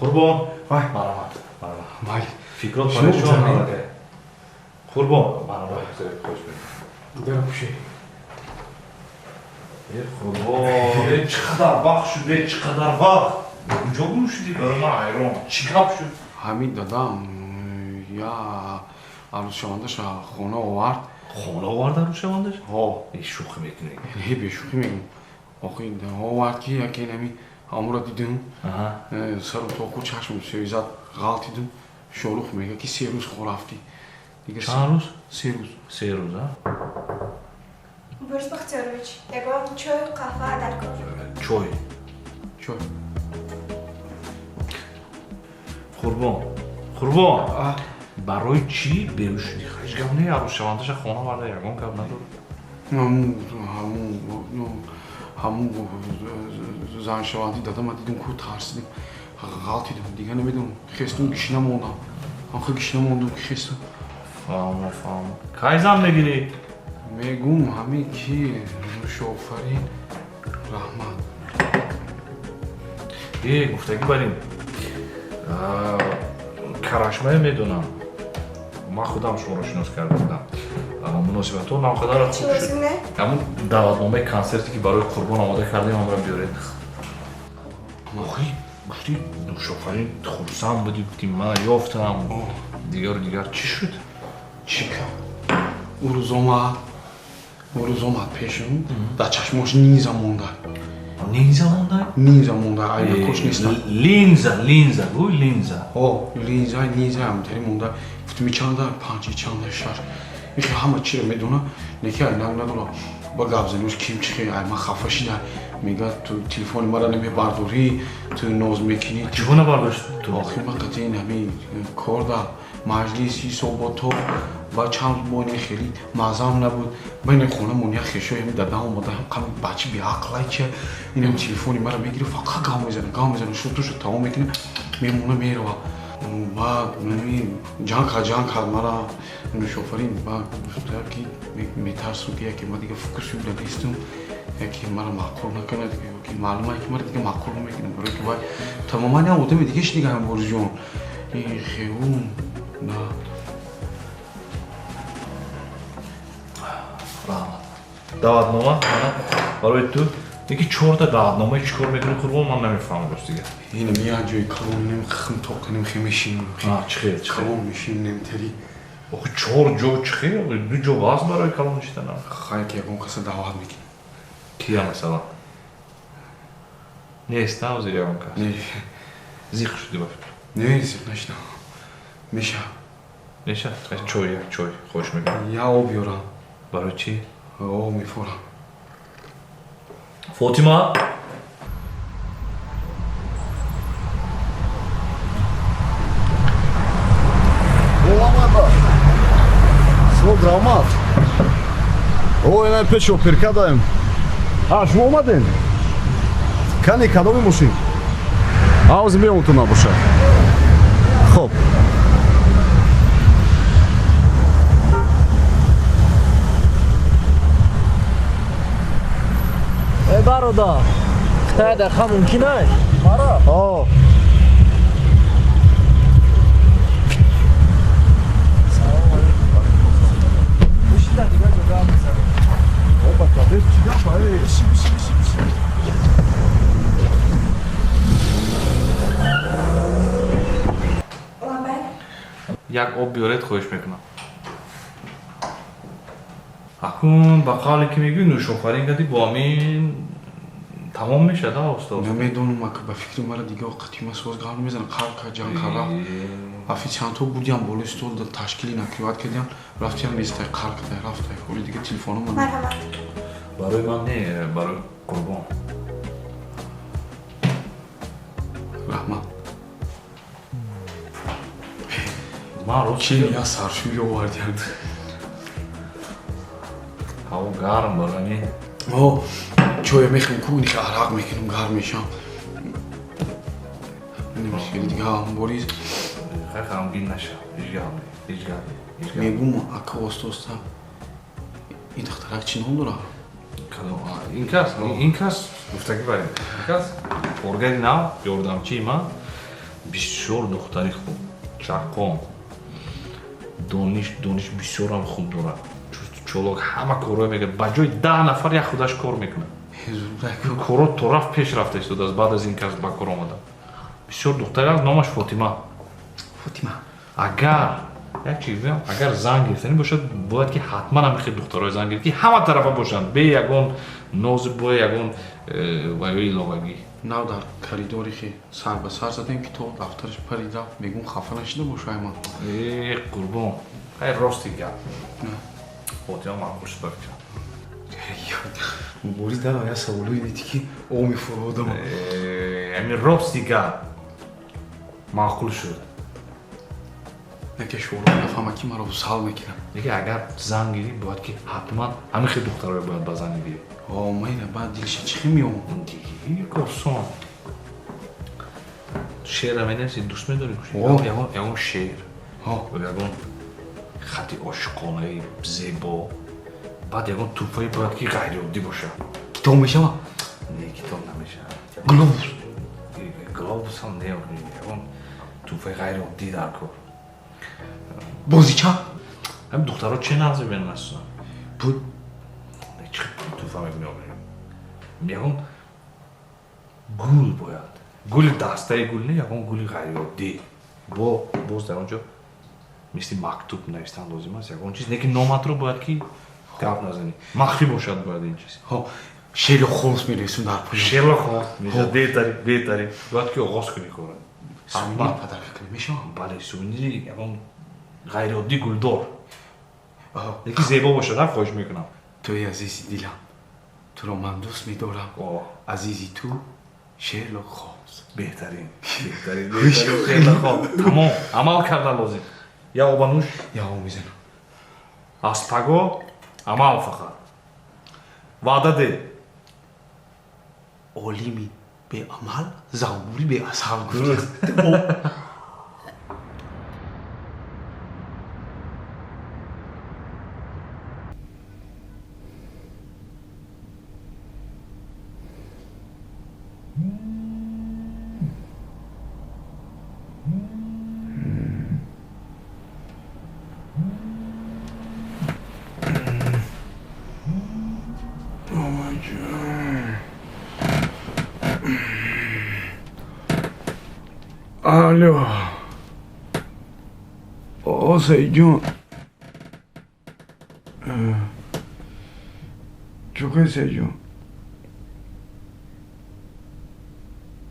Қурбон. Вай. Марҳамат, марҳамат. Майли. Фикрот Шумо парешон гузаред? Аллакай. Қурбон, марҳамат, гузаред, хоҳиш мекунам. Дара пӯшед. Э, Худо, э, чӣ қадар вақт шуд, э, чӣ қадар вақт. Куҷо гум шудӣ? Барои ман ҳайрон. Чӣ гап шуд? Ҳамин дадам я арӯзшавандаша хона овард. Хона овард арӯзшавандаш? Ҳо. Э, шӯхӣ мекунӣ. Не, бешӯхӣ мегӯм. Охи овард, ки яке нами ҳамура дидим. Сару тоқу чашм севизад, ғалтидим. Шорух мега, ки 3 рӯз хо рафтӣ. Дигар Чанд рӯз? 3 рӯз. 3 рӯз, а? Борис Бахтиёрович, ягон чой, қаҳва дар кор? Чой. Чой. Қурбон, Қурбон, барои чӣ берун шудӣ? Ҳеҷ гап не, арӯзшавандаша хона оварда, ягон гап надорад. Ҳамун заншаванди дадама дидим ку, тарсидим, ғалтидим. Дигар намедонам, хестум, гишна мондам, охи гишна мондум, ки хестум. Фаҳмо, фаҳмо. Кай зан мегирӣ? Мегум, ҳамин ки Нушофарин раҳмат. Э, гуфтагӣ барин карашмае медонам, ман худам шуморо шинос карда будам. Муносибатҳо навқадар Чӣ хуб шуд. лозим не? Ҳамун даъватномаи консерте, ки барои Қурбон омода кардем, ҳамро биёред. Охи гуфтӣ, Нушофарин, хурсанд будӣ, гуфтӣ, ман ёфтам, дигару дигар. Чӣ шуд? Чӣ кам, ӯ рӯз омад, ӯ рӯз омад пешам, дар чашмош низа монда. Нинза монда? Низа монда, айнакош нестам. Линза, линза гӯй, линза. О, линза, низа ҳамтари монда. Гуфтими, чанда панҷ, чанда шаш, ихе ҳама чиро медона, неки айнак надора. Ба гап занӯш ким чихе, ай ман хафа шида, мега, ту телефони мара намебардорӣ, ту ноз мекунӣ. Чӣ гуна бардошт ту? Охир ман қатъи ин ҳамин кор да маҷлис ҳисоботҳо ба чанд моҳ хеле маззам набуд. Байни хонамон як хешои ҳами дадам омада, ҳам бачи беақлай чи, инам телефони мара мегири, фақат гав мезана, гав мезана, шутушу тамом мекуна, мемона, мерава. Баъд ҷанг кард, ҷанг кард мара Нушофарин. Баъд гуфта, ки метарсум, ки яке ма дига фукуси нестум, яке мара маъқул накунад, ки маълума, ки мара дига маъқул намекунад, барои ки вай тамоман як одами дига шидига. Борисҷон, хеун на. Раҳмат. Даъватнома мана барои ту. Яки чорта даъватномаи чӣ кор мекунӣ, Қурбон? Ман намефаҳмам, рост дига. Инам як ҷои калонем, химтоқинем, хе мешинем. Чӣ хел, чӣ хел? Калон мешинем тери. Охи чор ҷо чӣ хел? Ду ҷо ҳаст барои калон шиданам. Хай, ки ягон каса даъват мекунем. Кия, масалан? Нест на ҳозир ягон кас? Не. Зиқ шудӣ, ба фикр. Не, зиқ нашидам, меша. Меша? Чой, як чой хоҳиш мекунам. Я об ёрам. Барои чӣ? Об мефорам. Фотима. Оламада. Шумо грамат. О, ина пеши оперка даем. А, шумо омадем? Кани, кадоми мошин? А, ҳозир меом, ту набошад. Хоб. Э, бародар, хитай даха мумкин аст? Мара? О. Бишида, дигар ҷо гап мезанем. Опа, кадес чӣ гап, ай? Биши, биши, биши, биши. Лабай. Як об биёред, хоҳиш мекунам. Акун ба қавле ки мегӯӣ, Нӯшофарин кади бо ҳамин тамом мешад, а, устод? Намедонам, ака, ба фикри мара дига қатима соз гап намезана, қар кард, ҷанг кард, рафт. Официантҳо бурдиам болои стол, ташкили накриват кардиам, рафтиам, нестай, қар кардай, рафтай. Ҳоли дига телефонома. Марҳамат. Барои ман не, барои Қурбон. Раҳмат. Ман рост Чи я саршӯй овардиам. Ҳаво гарм, барои О, чоя мехӯрем ку, нихе арақ мекунем, гарм мешам. Хеле дига, Борис. Хай, ғамгин нашав, ҳеҷ гап не, ҳеҷ гап не, ҳеҷ гап. Мегум, ака, оста оста ин духтарак чӣ ном дорад? Кадом? Ин кас, ин кас, гуфтагӣ барем, ин кас коргари нав, ёрдамчии ман. Бисёр духтари хуб, чаққон, дониш бисёрам хуб дорад. Чолок ҳама корҳое мекунад. Ба ҷои 10 нафар як худаш кор мекунад. Корҳо то рафт пеш рафта истодааст баъд аз ин кас ба кор омада. Бисёр духтари аст, номаш Фотима. Фотима. Агар як чиз бигӯям, агар зан гирифтанӣ бошад, бояд ки ҳатман ҳамин хел духтарҳои зан гирифт, ки ҳама тарафа бошанд, бе ягон нози, бо ягон ваёи иловагӣ. Нав дар коридоре ки сар ба сар задем, ки то дафтараш парид рафт, мегӯм хафа нашида боша ай ман. Э, Қурбон, хай рости гап. Фотима маъқул шуд ба фикрам. Мубориз дар я саволои нети ки о мефуродам. Ҳамин рости гап маъқул шуд. Яке шӯро нафаҳма ки маро сал мекунад. Дига агар зан гирӣ, бояд ки ҳатман ҳамин хел духтарҳое бояд ба зан гирӣ. О, майна баъд дилша чӣ хел меом? Осон. Шеъра менависӣ, дӯст медорӣ? Ягон шеър, ягон хати ошиқонаи зебо, баъд ягон тӯҳфае бояд ки ғайриоддӣ бошад. Китоб мешавад? Не, китоб намешавад. Глобус? Глобус ҳам не, ягон тӯҳфаи ғайриоддӣ дар кор. Бозича? Ҳамин духтарҳо чӣ нағз мебинанд асосан? Пул? Чӣ тӯҳфа мебинанд? Ягон гул бояд. Гули дастаи гул не, ягон гули ғайриоддӣ. Бо боз дар он ҷо мисли мактуб навистан лозим аст, ягон чиз, лекин номатро бояд ки гап назанӣ. Махфӣ бошад бояд ин чиз. Ҳо, Шерлок Холмс мересум дар поён. Шерлок Холмс мешавад, беҳтарин, беҳтарин. Бояд ки оғоз кунӣ корро. Сувенир подарка кунӣ мешавад? Бале, сувенири ягон ғайриоддӣ гулдор. Лекин зебо бошад, хоҳиш мекунам. Туи азизи дилам, туро ман дӯст медорам. Азизи ту Шерлок Холмс. Беҳтарин, беҳтарин, беҳтарин Шерлок Холмс. Тамом, амал кардан лозим. Я обануш, я об мезанам. Аз паго амал фақат. Ваъда де. Олими беамал, занбури беасал. Дуруст. Алло. О, Сейджон. Чӯқи Сейджон.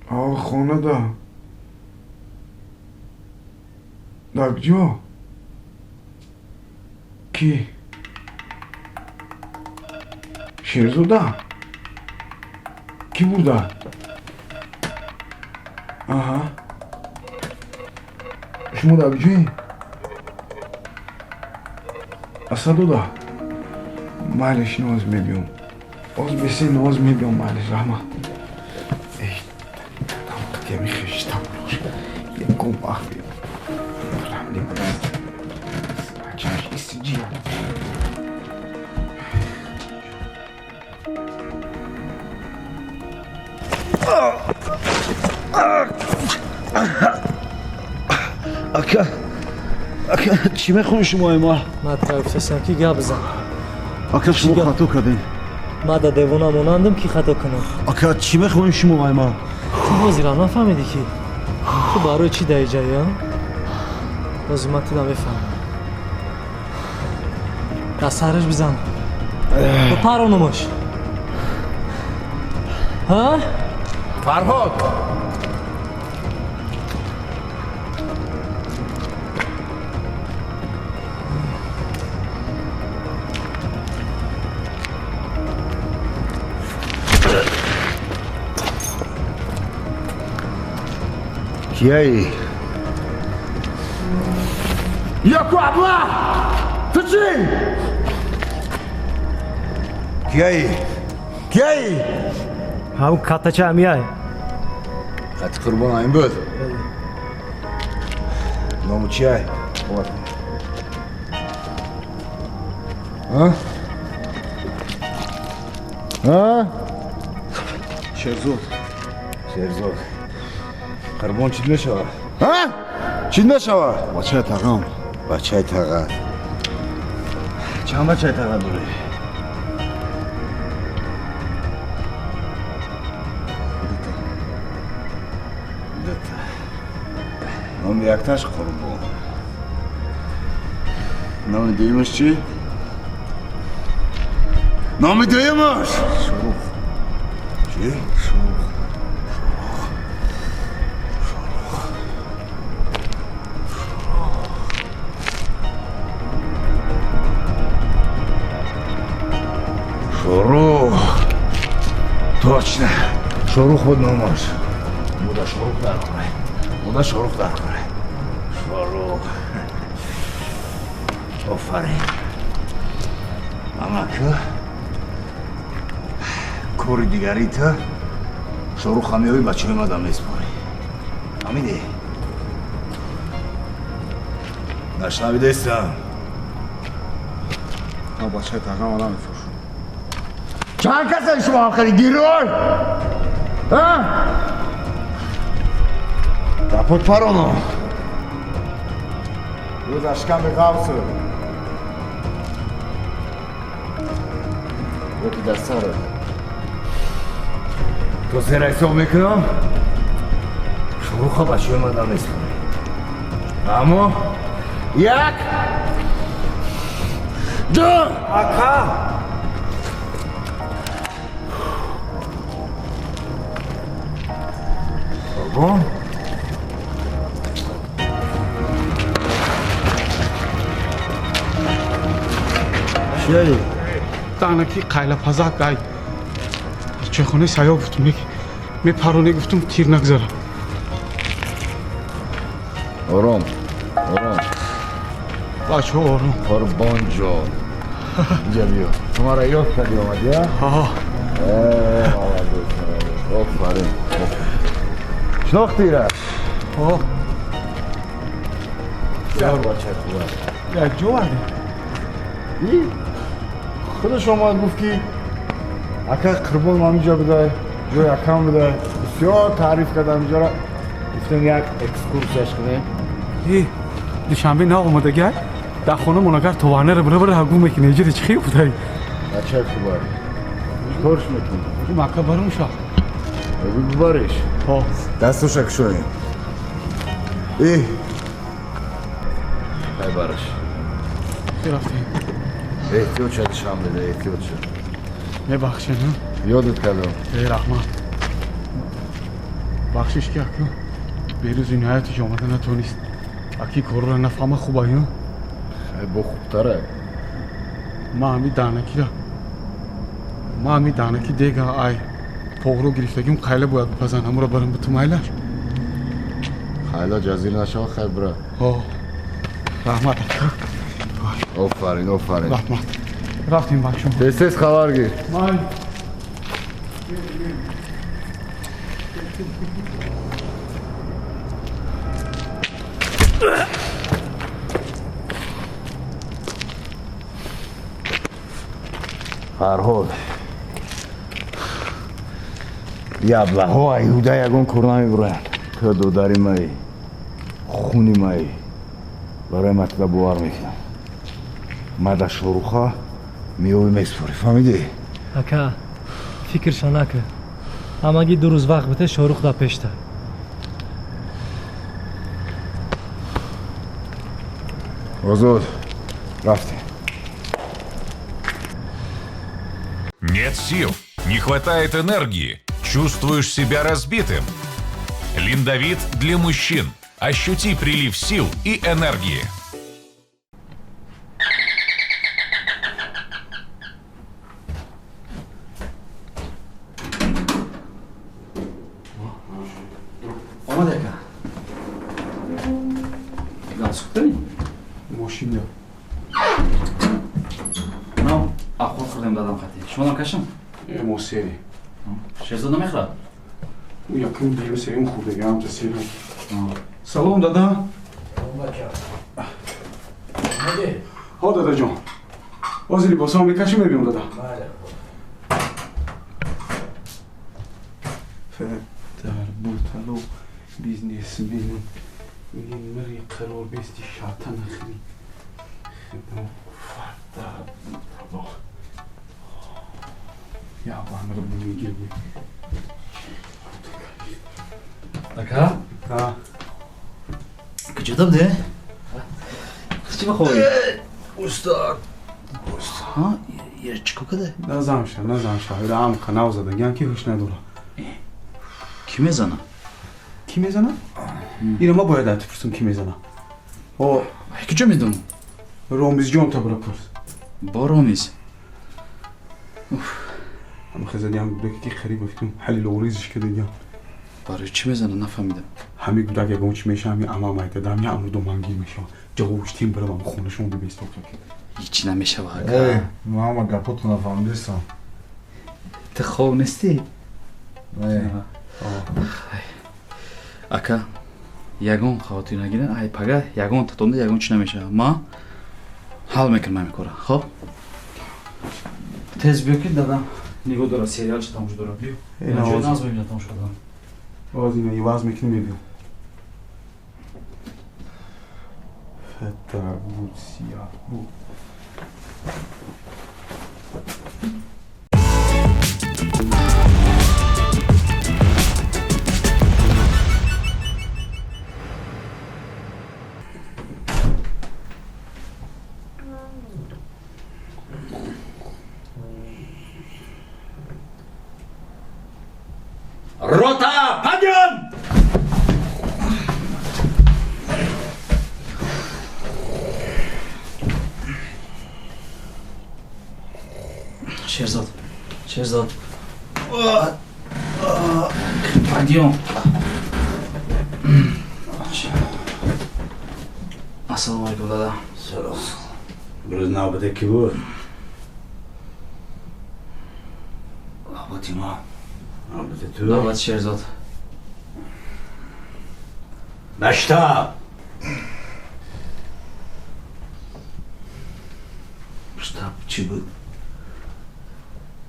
А хонада. Дар куҷо? Кӣ? Шерзода? Кӣ бурда? Аҳа. Шумо дар куҷоед? Асадода? Майлиш, ноз мебиём. Оз бесе ноз мебиём, майлиш, раҳмат. Эй, дам қитями хештам бош. Ягон вақт раҳмат. Чаш истиҷия. Ака, ака, чӣ мехоҳед шумо ай ма? Ман гуфтастам ки гап зан. Ака, шумо хато кардем. Ман да девона монандам ки хато кунам. Ака, чӣ мехоҳед шумо ай ма? Ту ҳозирам нафаҳмидӣ ки ту барои чӣ дар иҷаӣ, а? Ҳозир ман тура мефаҳмам. Дар сараш бизан. Бипаронумаш. Ҳа? Фарҳод! Кияи? Яку абла! Ту чӣ? Кияи? Кияи? Ҳам катача ҳамияй. Хати Қурбон ҳамин буд? Ному чияй? Шерзод. Шерзод. Қурбон чӣ мешавад? А? Чӣ нашава? Бачаи тағам, бачаи таға. Чанд бачаи таға дорӣ? Дута. Номи якташ Қурбон. Номи дуюмаш чӣ? Номи дуюмаш? Шорух. Чӣ? Шорух. Шорух. Точно. Шорух буд номаш. Буда Шорух дар кора. Буда Шорух дар кора. Шорух. Офарин. Амака. Кори дигари та Шорух ҳамёи бачаҳои мадам меспорӣ. Фаҳмидӣ? Нашнавидестам. Ман бачаи тағам ала мефурӯшам. Чанд касен шумо ҳам хеле гирой? А? Капот пароно. Рӯз ашками ғавсу. Ёки дар сарат. То сера ҳисоб мекунам, Шоруха бачаҳои мадам меспорӣ. Аммо як, ду, Ака! Қурбон. Чиай? Танаки қайлапазак ай. Чойхонаи сайёҳ гуфтум, мепароне гуфтум, тир нагзара. Ором, ором. Бачаҳо ором. Қурбон ҷон. Инҷа биё. Ту маро ёд кардӣ омадӣ, а? Ҳа. Молодец, молодец. Офарин. Шинохтӣ ира? Ҳо. Бисёр бачаи хуб аст. Як ҷо овардем. Худаш омад гуфт ки ака Қурбон ҳаминҷо будай, ҷои акам будай. Бисёр таъриф кард ҳаминҷоро. Гуфтем як экскурсияш кунем. Душанбе наомадагай, дар хона монагар товарнеро бира бира ҳагу мекунӣ, иҷода чӣ хел будай? Бачаи хуб аст. Чӣ корш мекунӣ? Мака барум ша. Бигӯ бибариш. Ҳо. Дастуша кушоем. Э. Ай бараш. Рафтем. Эҳтиёт ша, Душанбеда, эҳтиёт ша. Мебахшед, ҳа? Ёдат кардам. Э, раҳмат. Бахшиш ки ака берӯзи ниҳоятиш омада натонист. Аки корро нафаҳма хуб ай, ҳа? Хай, бо хубтара. Ман ҳами даънакира. Ман ҳами даънаки дега ай поғро гирифтагим қайла бояд бипазан, ҳамуро барам биту майлаш. Хайла ҷазир нашава, хай бира. Ҳо. Раҳмат ака. Офарин, офарин. Раҳмат. Рафтем бачаҳо. Тез тез хабар гир. Май. Фарҳод. Яблаҳо аюда ягон кор намебуранд. Ту додари маи, хуни маи. Барои ман туда бовар мекунам. Ма дар Шоруха меёвӣ месупорӣ, фаҳмидӣ? Ака, фикрша накун. Ҳамагӣ 2 рӯз вақт бите, Шорух дар пешта. Озод, рафтем. Нет сил, не хватает энергии, чувствуешь себя разбитым. Линдовит для мужчин. Ощути прилив сил и энергии. Омад ака. Гал сухтани? Мошин да. Нам ахор хӯрдем дадам хати. Шумо нам кашам? Э, мо сери. Шерзод намехӯрад? Ӯ якум дуюм сеюм хӯрдага, ҳамта серам. Салом, дада. Ҳо, дадаҷон. Ҳозир либосаро мекашем, мебиём, дада. Дар бутало бизнесменам. Мири қарор бести шата нахри. Худо фарда бу. Я бамир мегирди. Ака? А. Куҷо будӣ? Чӣ мехоҳӣ? Устод. Ҳа? Ира чӣ кор када? Назанша, назанша. Ира амқа нав задагиам ки ҳуш надора. Кӣ мезана? Кӣ мезана? Ира ма бояд ай ту пурсам кӣ мезана. О, куҷо медонам? Ромизҷон та бира пурс. Бо Ромиз. Ам хезадиам гудаке ки қариб фикрам ҳалил оризиш кардагиам. Барои чӣ мезана нафаҳмидам. Ҳами гудак ягон чӣ меша, ҳами ама майтада, ҳами амрудо мангир мешава. Ҷавобш тим бирам хонашон бибесток. Ҳеҷ намешава ака. Эй, ман ҳама гапотро нафаҳмидистам. Ту хоб нестӣ? Не. Ака, ягон хавотир нагирен, ай пага ягон татонда ягон чӣ намешава. Ма ҳал мекунам ҳамин кора. Хоб? Тез биё ки дадам нигоҳ дора, сериал чӣ тамошо дора. Биё. Ҷои наз мебинам тамошо кардан. Оз ина иваз мекунем мебиём. Феттар буд, сиёҳ буд. Рота, подъем! Шерзод, Шерзод. Подъем. Ассалому алайкум, дада. Салом. Рӯз навбате кӣ буд? Навбати ман. Навбати ту? Навбати Шерзод. Наштаб! Штаб чӣ буд?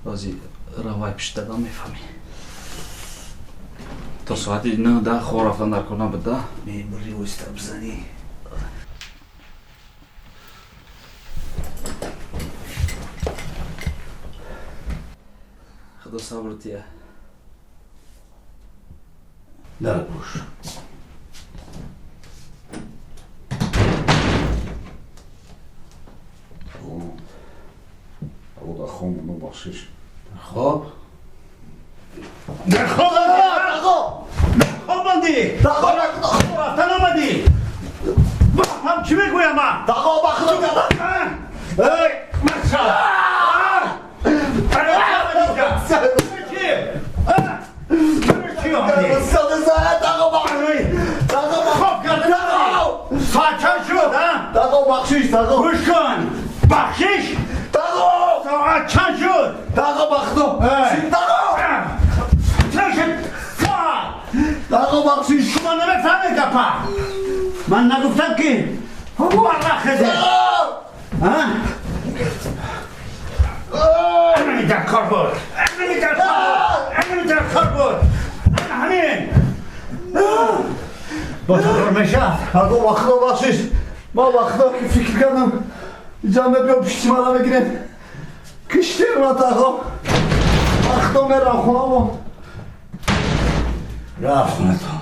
Баъзи равай пишт дадам мефаҳмӣ. То соати 9-10 хор рафтан дар кор набуд, да? Мемури оҳиста бизанӣ. Худо сабр тия. Дар бош. Дар хоб бахшиш. Хоб? Дар хоб Дар хоб мондӣ? Хоб рафтан омадӣ? Ҳам чӣ мегӯям ман? Дағо бахудо Эй, маша! Чӣ омадӣ? Хоб кардан соат чанд шуд, а? Дағо бахшиш, дағо. Гӯш кун! Бахшиш? Дағо! Соат чанд шуд? Дағо бахудо. Дағо! Чанд шуд? Соат! Дағо бахшиш. Шумо намефаҳмед гапа? Ман нагуфтам ки варра хезе. А? Ҳамин дар кор буд. Ҳамин дар кор буд. Ҳамин дар кор буд. Ҳамин. Бо такрор мешавад. Дағо бахудо бахшиш. Ман бахудо ки фикр кардам иҷа мебиём пишти мана мегирем. Киштем ма дағо. Бахудо мерам хонамон. Рафт хонатон.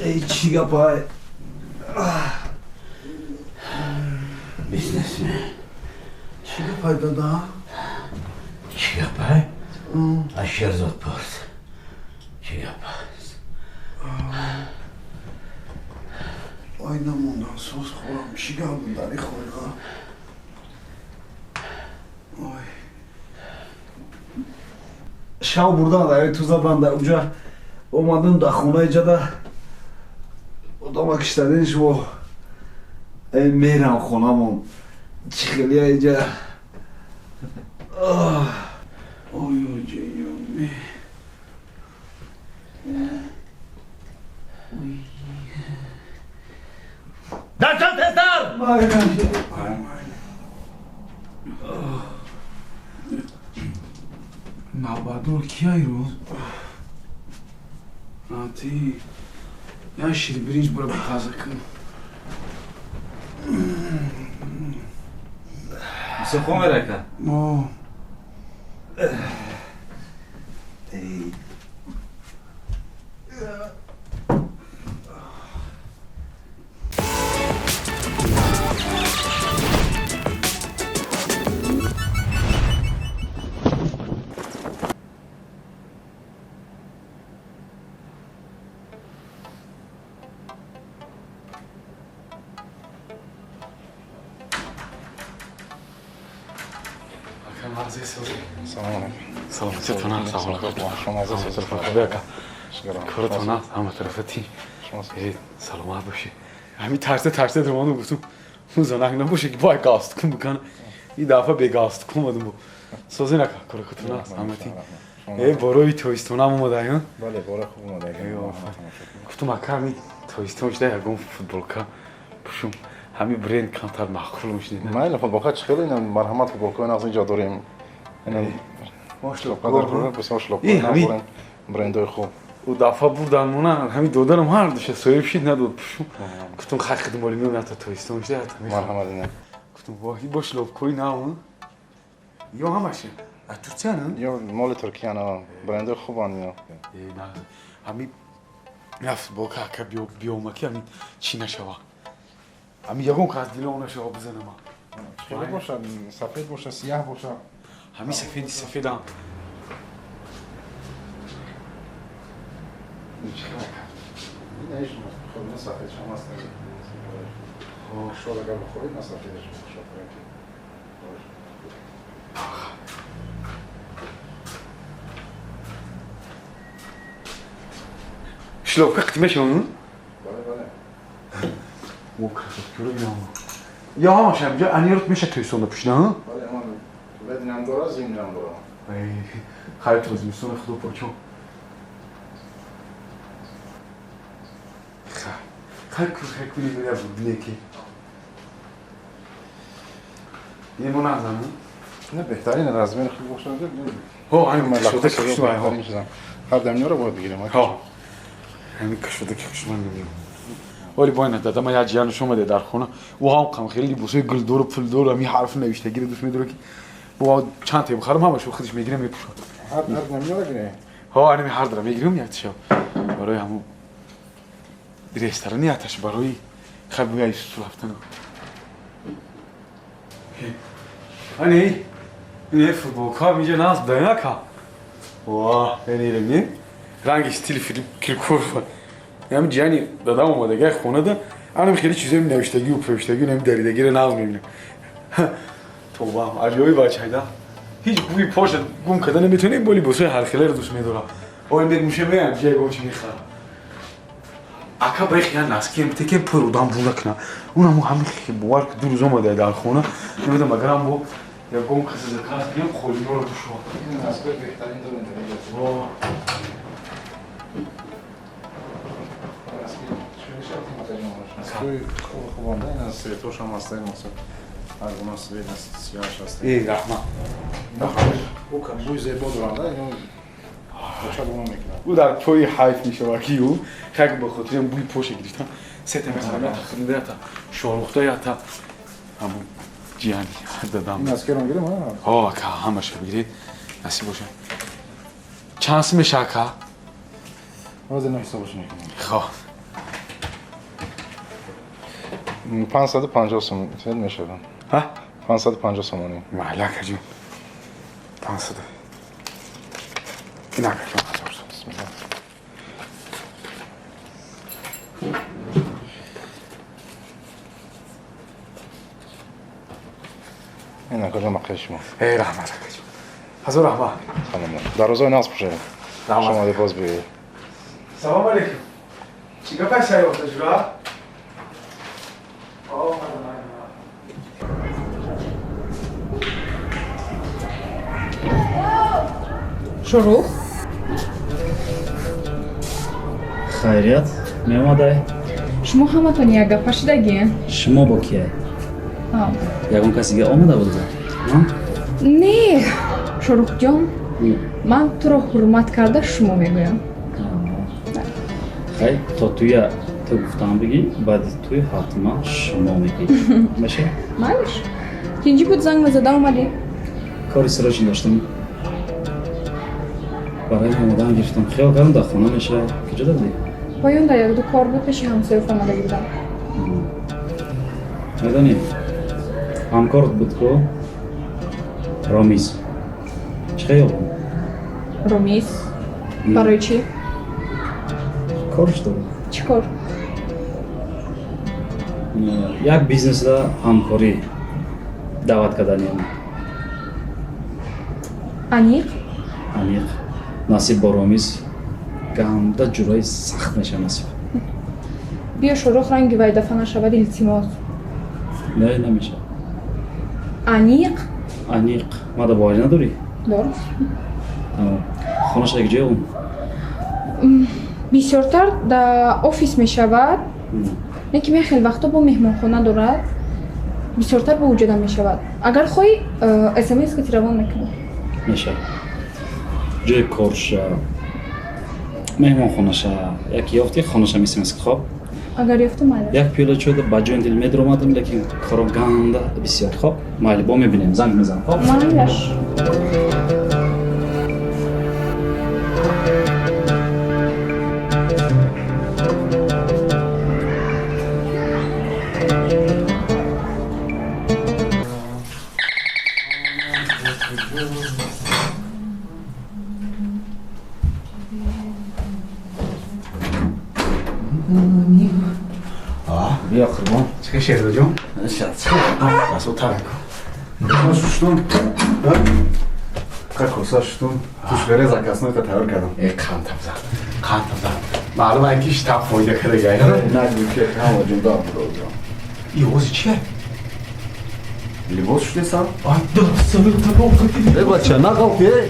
Эй, чӣ гапай? Бизнесмен. Чӣ гапай, дада? Чӣ гапай? Аз Шерзод пурс. Чӣ гап аст? Ой, намондан соз хӯрам. Чӣ гап буд дар ин хойға? Ой. Шав бурдан дар туза банда уҷа омадам дар хонаи ҷада одама киштадин шумо. Эй, мерам хонамон. Чӣ хелия иҷа. Ой, ой, ҷеёми. Навбадор кияй рӯз? Ати, я ширбиринҷ бура бипаза кун. Мусохон мерака? О. Саломат бошӣ. Ҳамин тарса тарса даромадам, гуфтам он занак набоша ки бой галстукум бикана. И дафъа бе галстук омадам. Сози нака коракутона ҳамати. Э борои тоистонам омадаё? Бале, бора хуб омадаё. Гуфтам ака ҳамин тоистон шуда ягон футболка пӯшум. Ҳамин бренд камтар маъқул мешунид. Майли, футболка чӣ хеле марҳамат, футболкаи нағз инҷо дорем. Шлопка брендои хуб. У дафъа бурдан мона ҳамин додарам ҳар душа соҳиб шид надод пӯшум. Гуфтам хай хидмоли меом ята тоистон шуда ята мехоҳам. Марҳамат ина. Гуфтам воҳи бо шлопкои нав. Ё ҳамаша аз Турсия на? Ё моли Туркия на, брендои хубанд ино. Э на, ҳамин я футболка ака биёмаки ҳамин чӣ нашава. Ҳамин ягон кас дило нашава бизанама. Хеле бошад, сафед бошад, сияҳ бошад. Ҳамин сафеди сафедам. Шлопка қити мешавад? Бале, бале. О, красоткаро бинам. Я ҳамаша инҷа анирот меша тӯйсонда пӯшида, ҳа? Бале, ҳамон лединам дора, зимнам дора. Эй, хайр то зимистони худо почо. Хай кур хай куни мера бубине ки. Ин мо назан? Не, беҳтарин размери хуб бошад. Ҳо, ҳамин кушода ки хушнӯ ҳо. Ҳар дамниёро бояд бигирем. Ҳо. Ҳамин кушода ки хушнӯ мебинам. Вале бо ина дада ман як ҷиянаш омаде дар хона. Ӯ ҳам қам хеле либосҳои гулдору пулдору ҳамин ҳарф навиштагиро дӯст медорад ки бо чанд та бихарам ҳамашо худаш мегирам мепӯшад. Ҳар дамниёро гирем. Ҳо, ҳамин ҳар дара мегирам як шаб. Барои ҳамун ресторани яташ барои хай буяи суту рафтан. Ани, ин футболка инҷа насб дай нака. Ва, ин ранги стили Филип Киркоров. Ҳамин ҷияни дадам омадагай хонада, анам хеле чизои навиштагию пӯштагию ҳамин даридагиро нағз мебинам. Тобам, аҷоиби бачайда. Ҳеҷ бӯи поша гум карда наметавонем, бо либосҳои ҳархеларо дӯст медорам. Ой, мегумша меям, ҷия ягон чи мехарам. Ака баи хиян наскием, текем пой одам бу накуна. Унам ҳамин бовар ки ду рӯз омада дар хона, намедонам агарам бо ягон касе заказ кунем, холиноро бушувам. Ин наскои беҳтарин дорем дар инҷо. Во. Наскои хуб хубанда, ин аз светош ҳам ҳаст, ин масалан ҳар гуна свет аст, сияҳаш ҳаст. Э, раҳмат. Бӯи зебо доранд, ино бошад оно мекунад. Ӯ дар пои ҳайф мешавад ки ӯ хай ба хотири бӯи поша гирифтан сета мехарам, ята хӯрда, ята шорлухта, ята ҳамун ҷияни дадам. Ин наскерам гирем, ҳа? Ҳо, ака, ҳамаша бигиред. Насиб бошад. Чанд сум меша, ака? Ҳозир на ҳисобаш мекунем. Хо. 550 сум сед мешавад. Ҳа? 550 сомонӣ. Майли, акаҷон. 500. Ин акаҷон 1000 сум. Бисмилла. Ин акаҷон аққи шумо. Эй, раҳмат, акаҷон. Ҳазор раҳмат. Салом. Дар рӯзои нағз бошед. Раҳмат. Шумо омадед боз биёед. Салом алейкум. Чӣ гапай сайёфта ҷура? Шорух? Хайрият, меомадай? Шумо ҳаматон якгапа шудагиен? Шумо бо кия? Ягон каси дига омада буд? Не, Шоҳрухҷон, ман туро ҳурмат карда шумо мегӯям. Хай, то туя ту гуфтам бигӣ, баъди туй ҳатман шумо мегӣ. Меша? Майлиш. Тинҷӣ буд, занг мезада омадӣ. Кори срочно доштам. Барои омадан гирифтам. Хиёл кардам дар хона меша. Куҷо будӣ? Поён дар якду кор буд, пеши ҳамсоя омада будам. Медонӣ, ҳамкорат буд ку? Ромиз. Чӣ хел ёбам? Ромиз? Барои чӣ? Корш дорам. Чӣ кор? Як бизнесда ҳамкорӣ даъват карданиам. Аниқ? Аниқ. Насиб бо Ромиз ганда ҷурои сахт мешавад насиб. Биё, Шоҳрух, ранги вай дафъа нашавад, илтимос. Не, намешавад. Аниқ? Аниқ. Мада боварӣ надорӣ? Дорам. Тамом. Хонаша як ҷое ом? Бисёртар да офис мешавад, лекин ман хеле вақто бо меҳмонхона дорад, бисёртар бо уҷода мешавад. Агар хоҳӣ, смс ки равон мекунам. Мешавад. Ҷои корша, меҳмонхонаша, як ёфти хонаша смс, хоб? Агар ёфту, майли. Як пиёла чой ба ҷони дил медаромадам, лекин коро ганда бисёр. Хоб, майли, бо мебинем, занг мезанам, хоб? Майлаш. Биё, Қурбон. Чӣ, Шерзоҷон? Расо тарк. Ман шуштум. Қа коса шуштум. Тушбере заказной ка тайёр кардам. Э, қанд табза. Қанд табза. Маълум ай ки штаб фоида карда гай. Нагӯ ки ҳама ҷумда буроҷон. И ози чия? Либос шудесам? Ай, да, салют, Э, бача, нақалти, э?